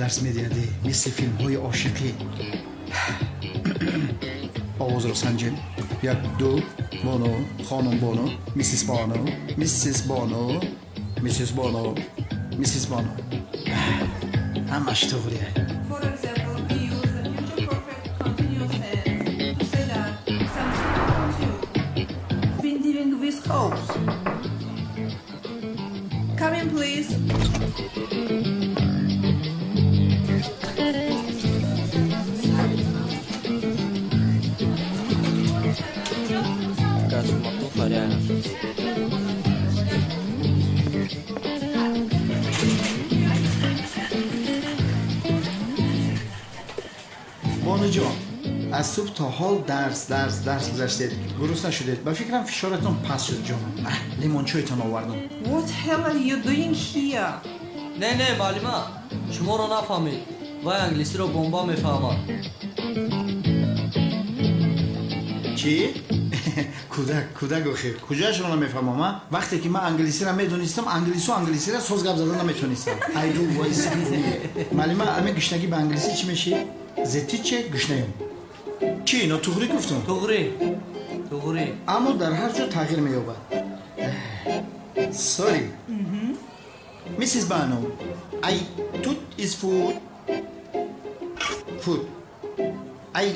Дарс медиҳад, мисли филмҳои ошиқӣ. Овозро санҷем. Як, ду, Бону, хонум Бону, миссис Бону, миссис Бону, миссис Бону, миссис Бону. Ҳамаш туғрия. For example, we use the future perfect continuous tense to say that something happened to you. Been dealing with hopes. Come in, please. Такая суматоха реально. Бонуҷон, аз субҳ то ҳол дарс, дарс, дарс гузаштед, гурусна шудед. Ба фикрам, фишоратон паст шуд, ҷонам. Лимончойтон овардам. What hell are you doing here? Не, не, муаллима, шуморо нафаҳмид. Вай англисиро бомба мефаҳмад. Чӣ? Кӯдак, кӯдак охир куҷояшро намефаҳмам, а? Вақте ки ман англисиро медонистам, англису англисиро соз гап зада наметонистам. I do, excuse me. Муаллима, ами гушнагӣ ба англисӣ чӣ меши? The teacher гушнаем. Чӣ, нотуғрӣ гуфтам? Туғрӣ, туғрӣ. Аммо дар ҳар ҷо тағйир меёбад. Sorry. Mrs. Banu, I toot is food. Food. I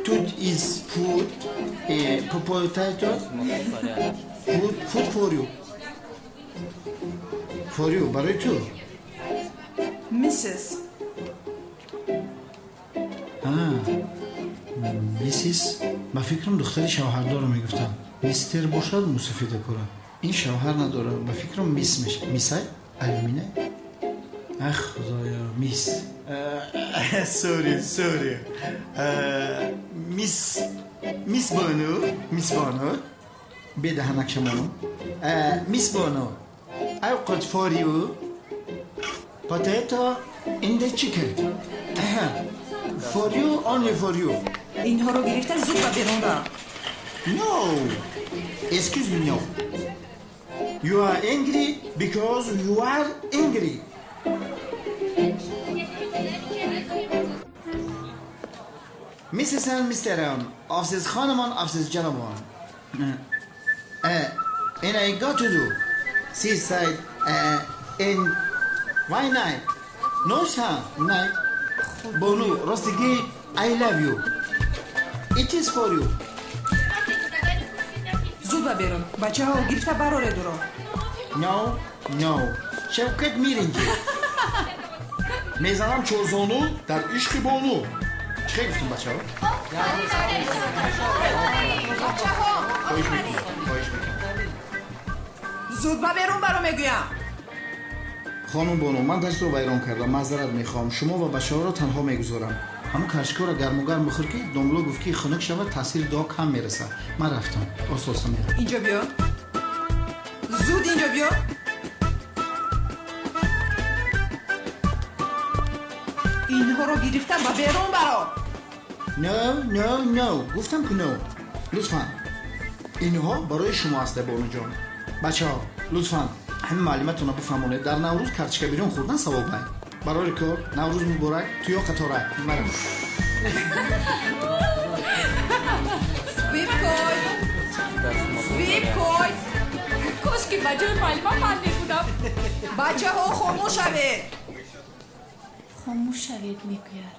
toot is food. Potato. Суматоха реально. Food, food for you. For you, барои ту. Mrs. Миссис, ба фикрам, духтари шавҳардорро мегуфтам. Мистер бошад, мусафида кора. Ин шавҳар надорад, ба фикрам, мисс меша. Миссай? Алюмине? Ах, худоё, мисс. Sorry, sorry. Мисс, мисс Бону, мисс Бону. Бедаҳанак шамону. Мисс Бону, I got for you potato in the chicken. For you, only for you. Инҳоро гирифта зуд ба берун ра. No. Excuse me, no. You are angry because you are angry. Mrs. and Mr. of this خانمان, of this gentleman. And I got to do. Seaside and why night? No, sir, night. Бону, ростигӣ, I love you. It is for you. Зуд ба берун, бачаҳо, гирифта бароред ӯро. No, no. Шавкат миринҷи. Мезанам чорзону дар ишқи бону. Чӣ хел гуфтум, бачаҳо? Бачаҳо! Хоҳиш мекунам, хоҳиш мекунам. Зуд ба берун баро, мегӯям. Хонум Бону, ман дарсро вайрон кардам, маъзарат мехоҳам. Шумо ва бачаҳоро танҳо мегузорам. Ҳамун карчкаро гарму гарм бихӯр, ки домло гуфт, ки хунук шавад, таъсири дуо кам мерасад. Ман рафтам, оста оста мерам. Инҷо биё, зуд инҷо биё. Инҳоро гирифта ба берун баро. No, no, no. Гуфтам ки no. Лутфан, инҳо барои шумо аст, бонуҷон. Бачаҳо, лутфан ҳамин муаллиматонро бифаҳмонед, дар Наврӯз карточка бирён хӯрдан савобай. Барори кор, Наврӯз муборак, туё қатора марам. Випкой! Такая суматоха реально. Випкой! Кошки ба ҷои муаллима ман мебудам. Бачаҳо, хомӯш шавед! Хомӯш шавед, мегӯяд.